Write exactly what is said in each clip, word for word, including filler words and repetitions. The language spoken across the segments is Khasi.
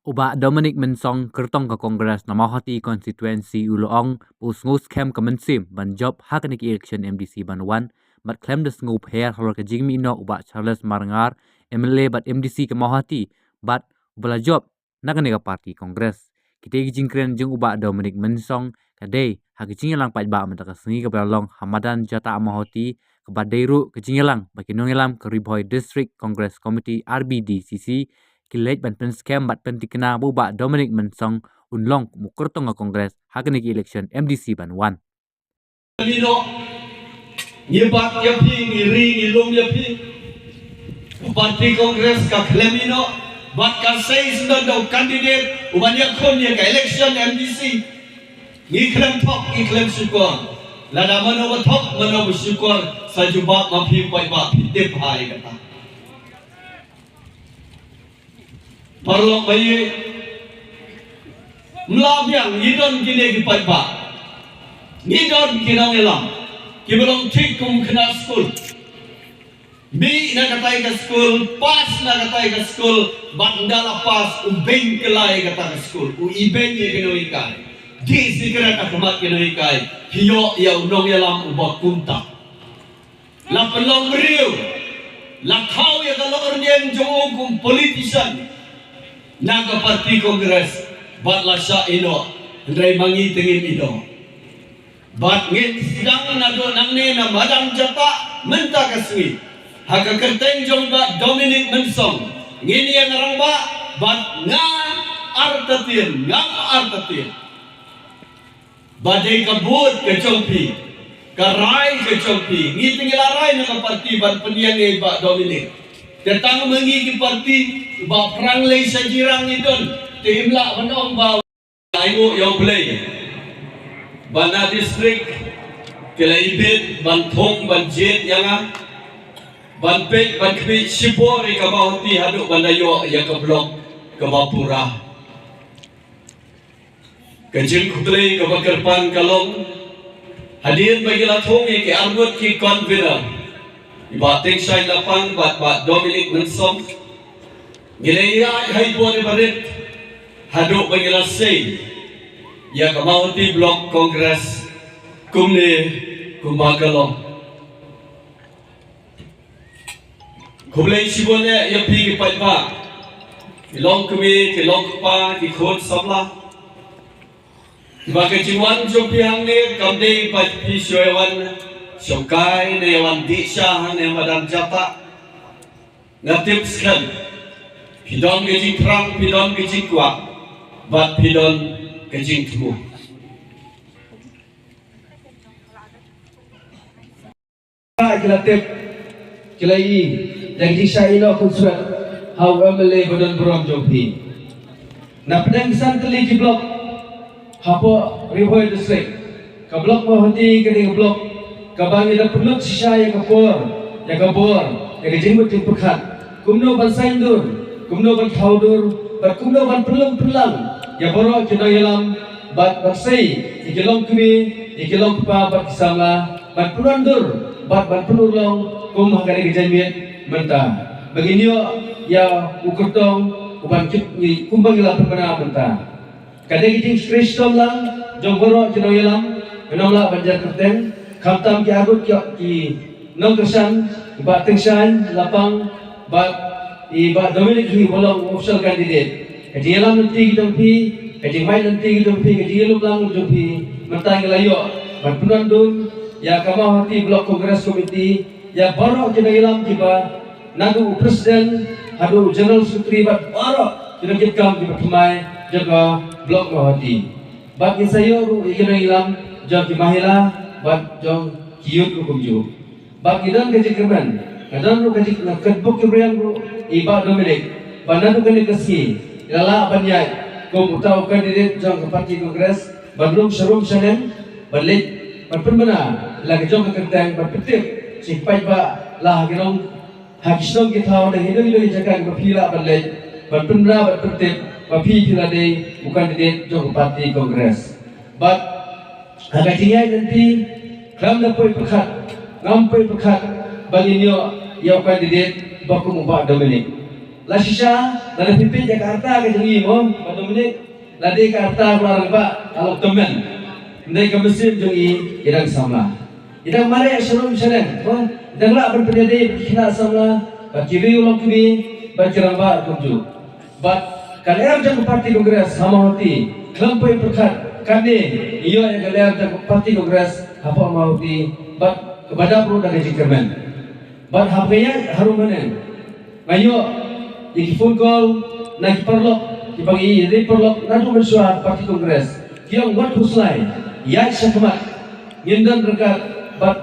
U Bah Dominic Mynsong, kyrtong ka Congress na Mawhati Constituency, u la ong ba u sngewskhem ka mynsiem ban jop ha kane ka election M D C ban wan, bad khlem da sngewpher halor ka jingmih noh u Bah Charles Marngar, M L A bad M D C ka Mawhati, bad uba la jop na kane ka party Congress. Kitei ki jingkren jong u Bah Dominic Mynsong ka dei ha ka jingïalang paidbah mynta ka sngi kaba la long ha madan Jatah Mawhati, kaba dei ruh ka jingïalang ba ki nongïalam ka Ri Bhoi District Congress Committee, R B D C C, ki leit ban pynskhem bad pynthikna ba u Bah Dominic Mynsong un long kum u kyrtong ka Congress ha kane ka election M D C ban wan. Ngi noh, ngi bat ïa phi, ngi ri, ngi lum ïa phi. U party Congress ka khlem ïeh noh bad ka sei sdang da u candidate uban ïakhun ïa ka election M D C. Ngi khlem thok, ngi khlem shukor. Lada mano ba thok, mano ba shukor, sa jubab ma phi, paidbah, phi tip bha ïa kata. Paralok ba ïeit, ym lah biang, ngi don kine ki paidbah, ngi don ki nongïalam kiba long thik kum khynnah skul. Mih na katai ka skul, pass na katai ka skul, bad ynda la pass, u beiñ kylla ïa kata ka skul, u ibeiñ ïa ki nonghikai, dih sikret ha khmat ki nonghikai. Phi ïoh ïa u nongïalam uba kumta. La pynlong briew, la thaw ïa ka longrynieng jong u kum politician na ka party Congress, bad la shah ïeh noh, hynrei ma ngi te ngim ïeh noh. Bad ngin sdang naduh nangne na madan Jatah mynta ka sngi, ha ka kyrteng jong Bah Dominic Mynsong, ngin ïeng rangbah, bad nga artatien, ngam artatien ba dei ka vote ka jong phi, ka rai ka jong phi. Ngi te ngi la rai na ka party ban pynïeng ïa i Bah Dominic. Te tang ma ngi ki party, ba phrang lei sha jirang ngi don, te im lah ban ong ba. Ai nguh ïa U Blei ba na district ki la ibit ban thung ban jied ïa nga, ban peit ban khmih shipor ïa ka Mawhati haduh ban da ïoh ïa ka block kaba pura. Ka jingkhublei kaba kyrpang ka long, hadien ba ngi la thung ïa ki arngut ki convener, i Bah Tengshaiñ Lapang bad Bah Dominic Mynsong, ngi la ïaid ha i bor i barit haduh ba ngi la sei ïa ka Mawhati Block Congress kumne kumba ka long. Khublei shibun eh ïa phi ki paidbah, ki longkmie, ki longkpa, ki khun samla. Ba ka jingwan jong phi hangne kam dei ba phi shu wan shongkai ne wan dih sha hangne madan Jatah. Nga tip skhem phi don ka jingthrang, phi don ka jingkwah, bad phi don ka jingthmu. Ki la tip, ki la ïohi ïa ka jingshah ïehnoh khunswet ha u M L A ba don burom jong phi. Na pdeng ki san tylli ki block hapoh Ri Bhoi District, ka block Mawhati ka dei ka block kaba ngi la pynlut shisha ïa ka por, ïa ka bor, ïa ka jingmut jingpyrkhat. Kumno ban saiñdur, kumno ban thaw dur, bad kumno ban pynlong pynlang ïa baroh ki nongïalam, bad ban sei ïa ki longkmie, ïa ki longkpa bad ki samla, ban pynwandur bad ban pynurlong kum ha kane ka janmiet mynta. Ba ngin ïoh ïa u kyrtong uban kit ngi kumba ngi la pynbna mynta. Ka dei ka jingshakri shitom lang jong baroh ki nongïalam, ngi nym lah ban jar kyrteng, khamtam ki arngut ki, ki nongkyrshan, i Bah Tengshaiñ Lapang bad i Bah Dominic hi uba long official candidate. Ka jingïalam lynti ki jong phi, ka jingmai lynti ki jong phi, ka jingïalum lang jong phi, mynta ngi la ïoh ban pynwandur ïa ka Mawhati Block Congress Committee, ïa baroh ki nongïalam kiba naduh u president haduh u general secretary bad baroh ki nongkitkam kiba thymmai jong ka block Mawhati. Bad ngin sa ïoh ruh ïa ki nongïalam jong ki mahila bad jong ki youth ruh kumjuh. Bad ngi don ka jingkyrmen, nga don ruh ka jing, nga kyrpad ki briew ruh i Bah Dominic ba naduh kane ka sngi i la lah ban ïaid kum uta u candidate jong ka party Congress ban rung sharum shaneng, ban leit ban pynbna la ka jong ka kyrteng, ban pyntip sha ki paidbah la ha ki nong ha ki shnong ki thaw, na hi nong hi nong hi jaka kiba phi lah ban leit ban pynbna ban pyntip ba phi phi la dei u candidate jong ka party Congress. Bad ha ka jingïaid lynti, khlem da poi pyrkhat, ngam poi pyrkhat ba ngin ïoh ïa u candidate ba kum u Bah Dominic. La shisha, lada phi peit ïa ka rta ka jong i mo, Bah Dominic, la dei ka rta ba la rangbah, la lok tymmen. Hynrei ka mynsiem jong i, i dang samla. I dang mareh sharum shaneng, mo, i dang lah ban pynïadei bad ki khynnah samla, bad ki riew longkmie, bad ki rangbah kumjuh. Bad ka lyer jong ka party Congress ha Mawhati, khlem poi pyrkhat, katne, ïoh ïa ka lyer jong ka party Congress hapoh Mawhati, bad kaba dap ruh da ka jingkyrmen. Bad haba nga ïaid harum haneng, nga ïoh ïa ki phone call na ki paralok kiba ngi ïadei paralok naduh mynshuwa ha party Congress. Ki ong wat khuslai, ïaid shakhmat, ngin don ryngkat bad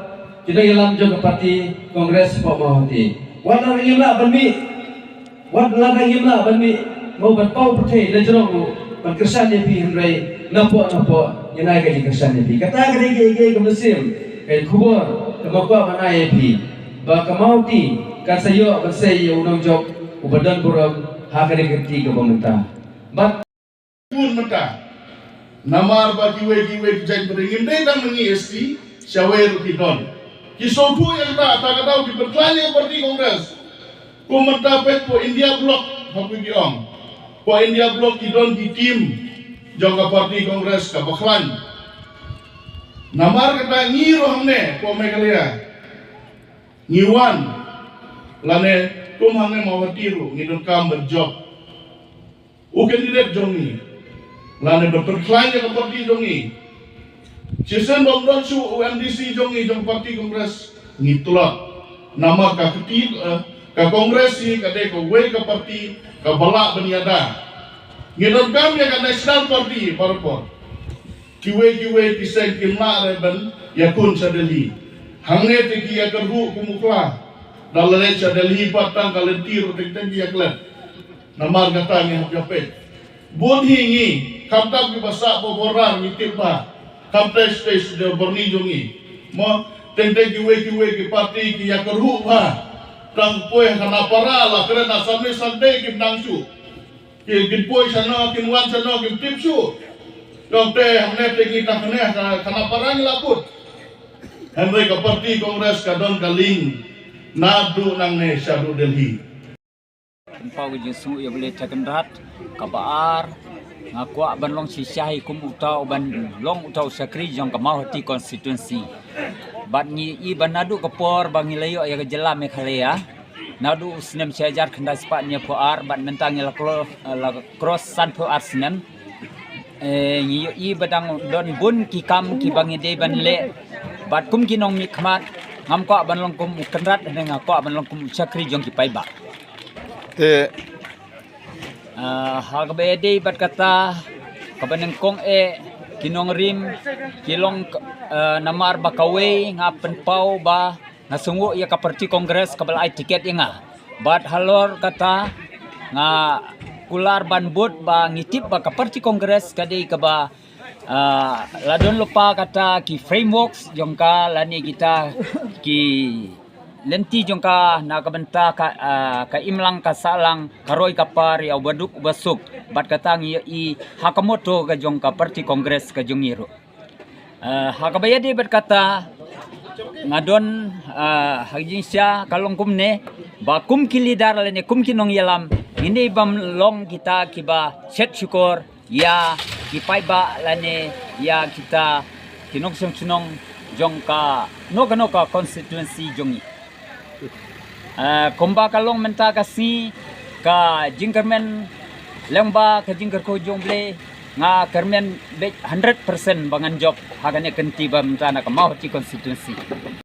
ki nongïalam jong ka party Congress hapoh Mawhati. Wat lada ngim lah ban mih, wat lada ngim lah ban mih, mo, ban paw pyrthei na jrong ruh ban kyrshan ïa phi, hynrei napoh napoh ngin ai ka jingkyrshan ïa phi. Kata ka dei ka, ka, ka mynsiem, ka khubor kaba nga kwah ban ai ïa phi. Ba ka Mawhati kan sa ïoh ban sei ïa u nongjop uba don burom ha kane ka kti kaba mynta. Bad bun mynta. Namar ba kiwei kiwei ki jait bynriew, ngim dei tang ma ngi S T, shawei ruh ki don. Ki sngewthuh ïa kata, ta ka daw ki pynkhlaiñ ïa ka party Congress. Kum mynta peit hapoh India Bloc, ha kaba ki ong. Hapoh India Bloc ki don ki team jong ka party Congress kaba khlaiñ. Namar kata ngi ruh hangne hapoh Meghalaya ngi wan, lane kum hangne Mawhati ruh ngi donkam ban jop u candidate jong ngi, lane ban pynkhlaiñ ïa ka party jong ngi. Shisien bym don shuh u M D C jong ngi jong ka party Congress, ngi tlot. Namar ka kti, eh, ka Congress hi ka dei kawei ka party kaba lah ban ïada. Ngi donkam ïa ka National Party barabor. Kiwei kiwei ki seng kim lah re ban ïakhun sha Delhi. Hangne te ki ïakyrhuh kum u kla. Da la leit sha Delhi pat tang ka lynti ruh teng teng ki ïaklet. Namar kata ngi hap ïapeit. Bun hi ngi, khamtam kiba sah hapoh border ngi tip bha. Khamtam state state border jong ngi. Mo, teng teng kiwei kiwei ki party ki ïakyrhuh bha. Tang poi ha Khanapara la kren Assamese Sunday kim nang shuh. Ki, kin poi shano, kin wan shano, kim tip shuh. Tang te hangne te ngi tang hangne ha Khanapara ngi la kut. Hynrei ka party Congress ka don ka link naduh nangne shaduh Delhi. Pynpaw ka jingsngew ïa U Blei Trai Kynrad. Kaba ar, nga kwah ban long shisha hi kum uta uban long uta u shakri jong ka Mawhati constituency. Bad ngi i ba naduh ka por ba ngi la ïoh ïa ka jylla Meghalaya, naduh u snem shi hajar khyndai spah hynñiewphew ar bad mynta ngi la kro-, la cross sanphew ar snem. Eh, ngi ïohi ba dang don bun ki kam kiba ngi dei ban leh. Bad kum ki nongmihkhmat, ngam kwah ban long kum u Kynrad, hynrei nga kwah ban long kum u shakri jong ki paidbah. Eh, ah, ha kaba ïadei bad kata, kaba nyngkong eh, ki nongrim ki long, eh, namar ba kawei nga pynpaw ba nga sngewnguh ïa ka party Congress kaba la ai tiket ïa nga. Bad halor kata nga kular ban bud ba ngi tip ba ka party Congress ka dei kaba, ah, la don lypa kata ki frameworks jong ka lane kita ki lynti jong ka na ka bynta ka, ah, ka imlang ka sahlang ka roi ka par ïa uba duk uba suk. Bad kata ngi ïohi ha ka motto ka jong ka party Congress ka jong ngi ruh. Eh, ha kaba ïadei bad kata, nga don, eh, ha ka jingshisha ka long kumne, ba kum ki leader lane kum ki nongïalam, ngin ym long kita kiba shet shukor ïa ki paidbah lane ïa kita ki nongshong shnong jong kano kano ka constituency jong ngi. Eh, kumba ka long mynta ka sngi ka jingkyrmen lyngba ka jingkyrkhu jong U Blei, nga kyrmen beit hundred percent ba ngan jop ha kane ka kynti ba mynta na ka Mawhati constituency.